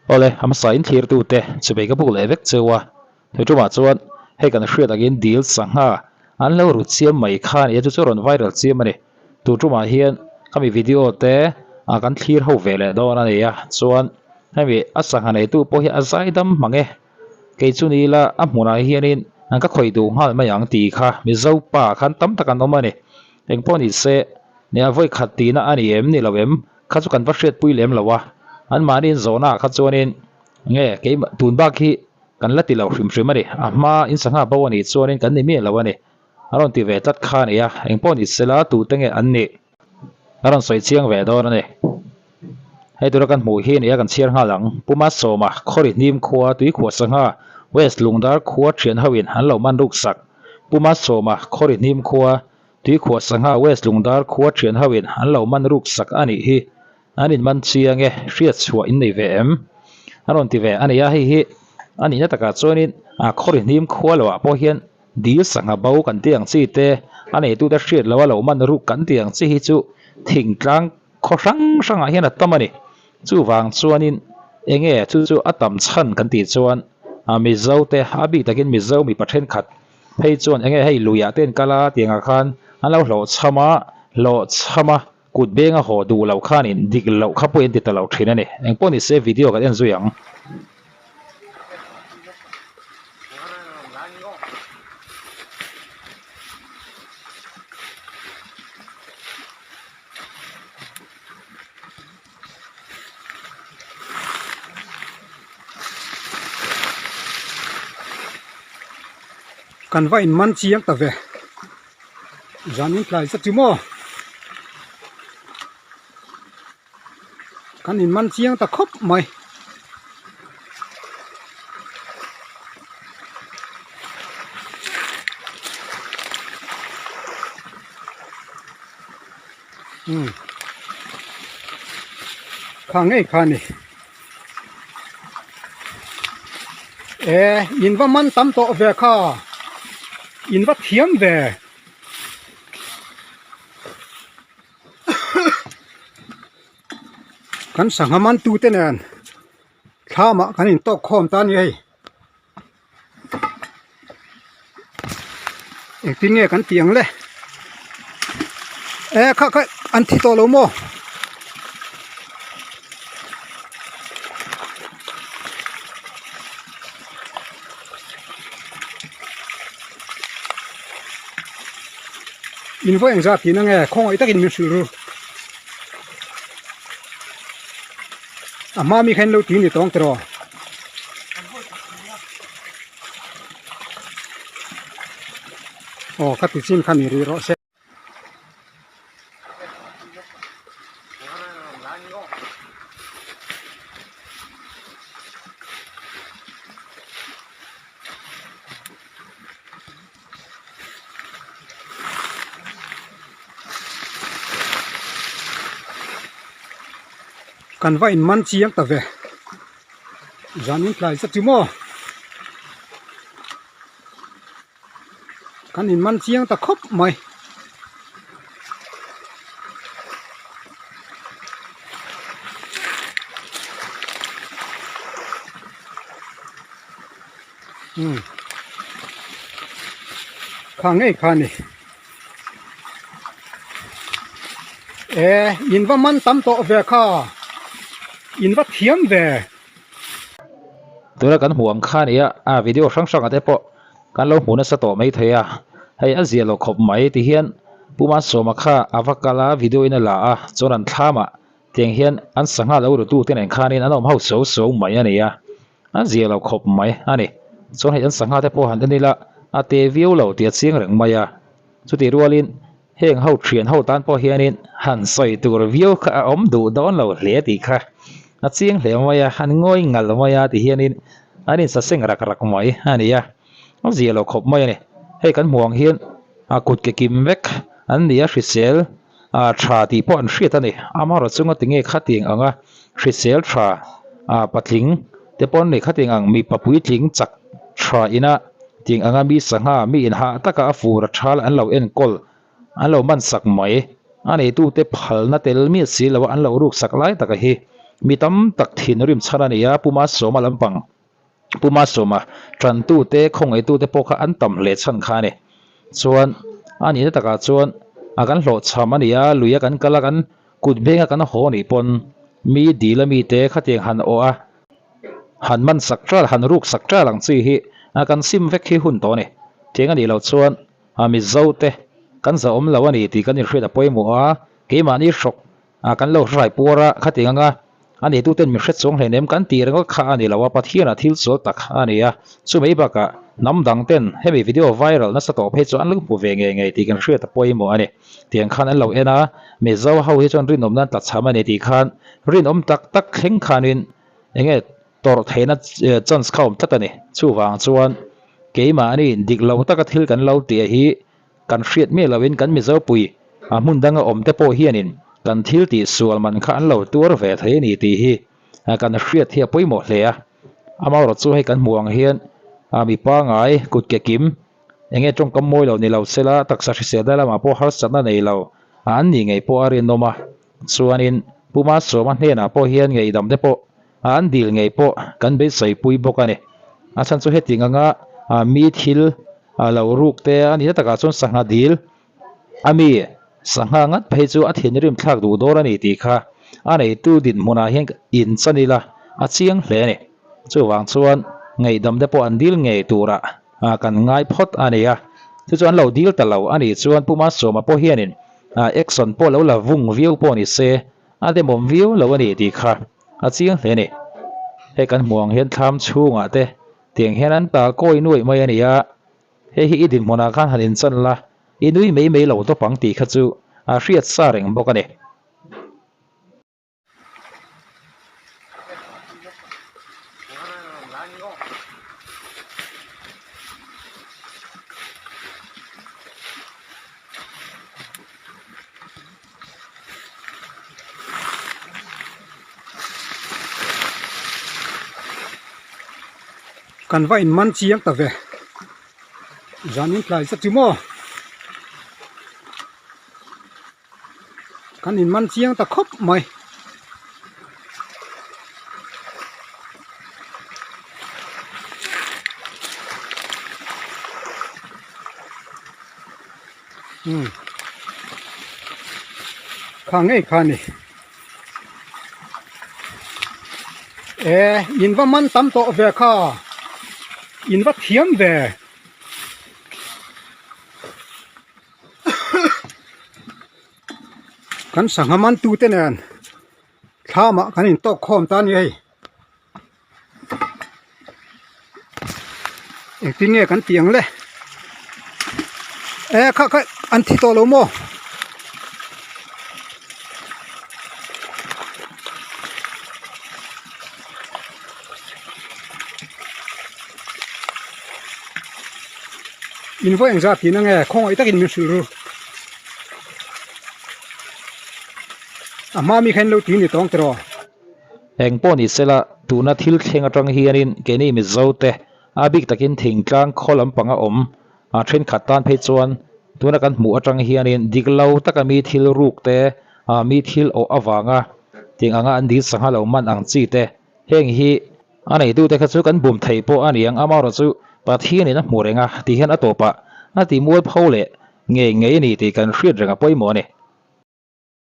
Awle, a hmasa in thlirtute chubei ka buk leh vek cheu a, tui tumah chuan hei kan hriat angin dil sangha an lo ru chiam mai kha a ni a, chu chu a rawn viral chiam a ni. Tun tumah hian khami video te ah kan thlir ho ve leh dawn a ni a, chuan hemi a sangha neitu pawh hi a zaidam mang e, kei chu ni ila a hmunah hianin an ka khawih duh nghal mai ang tih kha Mizo pa khan tam tak an awm a ni. Engpawh ni se, nia vawi khat tihna a ni em ni lo em? Kha chu kan va hriatpui lem lo a, anmahni in zawhna ah kha chuanin nge keimah tun bak hi kan la ti lo hrim hrim a ni, a hma in sangha bo a nih chuanin kan ni miah lo a ni, a rawn ti ve tlat kha a ni a, engpawh ni sela tute nge an nih a rawn sawi chiang ve dawn a ni. Hei tura kan hmuh hi a ni a, kan chhiar nghal ang, Puma Sawma, Khawri Hnim khua, Tuikhuah Sangha, West Lungdar khua thian ho in an lo man ruk sak, Puma Sawma, Khawri Hnim khua, Tuikhuah sangha West Lungdar khua thian ho in an lo man ruk sak a nih hi. An in man chiang e, hriat chhuah in nei ve em? A rawn ti ve a ni a, hei hi a nihna takah chuanin a khawri hnim khua loh ah pawh hian dil sangha bo kan tih ang chi te, a neitute hriat loh a lo man ruk kan tih ang chi hi chu thingtlang khaw hrang hrangah hian a tam a ni. Chuvang chuanin enge chu chu a tam chhan kan tih chuan a Mizo te a bik takin Mizo mipa thenkhat Phei chuan enge hei luiah te an kal a tiangah khan an lo hlawhchham a, hlawhchham a kut benga haw duh loh khanin dik loh kha pawhin ti ta lo thin a ni. Engpawh ni se video kan en zui ang. Kan va in man chiang ta ve zan in tlai zet chu maw kan in man chiang ta khawp mai. Umm kha ngei kha ni e in va man tam tawh ve kha in va thiam ve kan sangha man tu te nen thlam ah kan in tawk khawm ta a ni hei Engtin nge kan tih ang le e kha kha an thi tawh lo maw in vawi engzat tih na nge khawngaih takin min hrilh ru a hma mi kha in lo ti ni tawng tiraw. Aw ka ti chin kha ni rih rawh se. Kan va in man chiang ta ve. Zan in tlai zet chu maw kan in man chiang ta khawp mai. Umm kha ngei kha ni e in va man tam tawh ve kha in va thiam ve. Tuna kan hmuh ang kha nia a video hrang hrang ah te pawh kan lo hmu nasa tawh mai thei a hei a zia lo khawp mai ti hian Pu Masawma kha a va kal a video in a la a chuan an thlam ah tiang hian an sangha lo rutu te nen khanin an awm ho so so mai a ni a. A zia lo khawp mai a ni. Chuan hei an sangha te pawh han en ila a te viau lo tih a chiang reng mai a. Chutih rualin heng ho thian ho tan pawh hianin han sawi tur viau kha a awm duh dawn lo hle tih kha a chiang hle mai a, an ngawi ngal mai a ti hianin an insaseng rak rak mai a ni a. A zia lo khawp mai a ni. Hei kan hmuh ang hian a kut ke kim vek an ni a hrisel a tha tih pawh an hriat a ni. Amaherawh chunga tinge khatiang anga hrisel tha ah patling te pawh an ni khatiang ang mipa puitling chak tha ina tiang anga mi sangha mi inhah taka a fur a thal an lo enkawl an lo man sak mai a neitute phalna tel miah si lo a an lo ruk sak lai taka hi. Mi tam tak thinrim chhan a ni a, Puma Sawma lampang Puma Sawma tantute khawngaihtute pawh kha an tam hle chhan kha a ni. Chuan a nihna takah chuan a kan hlawhchham a ni a, lui a kan kal a, kan kut benga kan haw nih pawn mi dil a mite khatiang han awh a, han man sak ṭal, han ruk sak ṭal ang chi hi a kan sim vek hi hun tawh a ni. Tiang a nih loh chuan a Mizote kan zahawm lo a ni tih kan inhriat a pawimawh a, keimahni hrawk A kan lo hrai puar a, khatiang anga a neituten min hre chuang hleinem kan tih ringawt kha a ni lo a, Pathianah thil sual tak a ni a, chumei bakah hnam dang ten hemi video viral nasa tawh phei chu an lo hmu ve ngei ngei tih kan hriat a pawimawh a ni. Tiang khan an lo en a, Mizo ho hi chuan rinawm nan tlachham a ni tih khan rinawm tak tak thleng khanin enge tawrh theihna chance kha awm tlat a ni. Chuvang chuan keimahni dik lo taka thil kan lo tih hi Kan hriat miah loin kan Mizopui a hmun danga awm te pawh hianin kan thil tih sual man kha an lo tuar ve thei a ni tih hi kan hriat hi a pawimawh hle a. Amaherawh chu hei kan hmuh ang hian mi pangai kut ke kim eng nge tawngkam mawi lo ni lo sela taksa hriselna lamah pawh harsatna nei lo an nih ngei pawh a rinawm a. Chuanin Puma Sawma hnenah pawh hian ngeihdam te pawh an dil ngei pawh kan beisei pui bawk a ni. A chhan chu heti anga mi thil lo ruk te a nihna takah chuan sangha dil a mi sangha ngat phei chu a thinrim thlak duh dawn a ni tih kha a neitu dinhmunah hian in chan ila a chiang hle a ni. Chuvang chuan ngeihdam te pawh an dil ngei turah kan ngai phawt a ni a, chu chu an lo dil ta lo a nih chuan Puma Sawma pawh hianin action pawh lo la vung viau pawh ni se a demawm viau lo a ni tih kha a chiang hle a ni. Hei kan hmuh ang hian thlam chhungah te tiang hian an tal kawi nuaih mai a ni a, hei hi i dinhmunah khan han inchan la, i nui mai mai lo tawp ang tih kha chu a hriat sa reng bawk a ni. Kan va inman chiang ta ve zanin tlai zet chu maw. Kan in man chiang ta khawp mai. Umm kha ngei kha ni e in va man tam tawh ve kha in va thiam ve. Kan sangha man tu te nen thlam ah kan intawk khawm ta a ni hei engtin nge kan tih ang le e kha kha an thi tawh lo maw. In vawi engzat tih na nge khawngaih takin min hrilh ru a hma mi kha in lo ti ni tawng tiraw. Eng pawh ni sela tuna thil thleng atang hianin keini Mizote a bik takin thingtlang khaw lampanga awm a thenkhat tan phei chuan tuna kan hmuh atang hianin dik lo taka mi thil ruk te mi thil awh avanga tiang anga an dil sangha lo man ang chi te Heng hi a neitute kha chu kan bum thei pawh a ni ang, amaherawh chu Pathianin a hmu reng a tih hian a tawpah a ti mualpho leh ngei ngei a ni tih kan hriat reng a pawimawh a ni.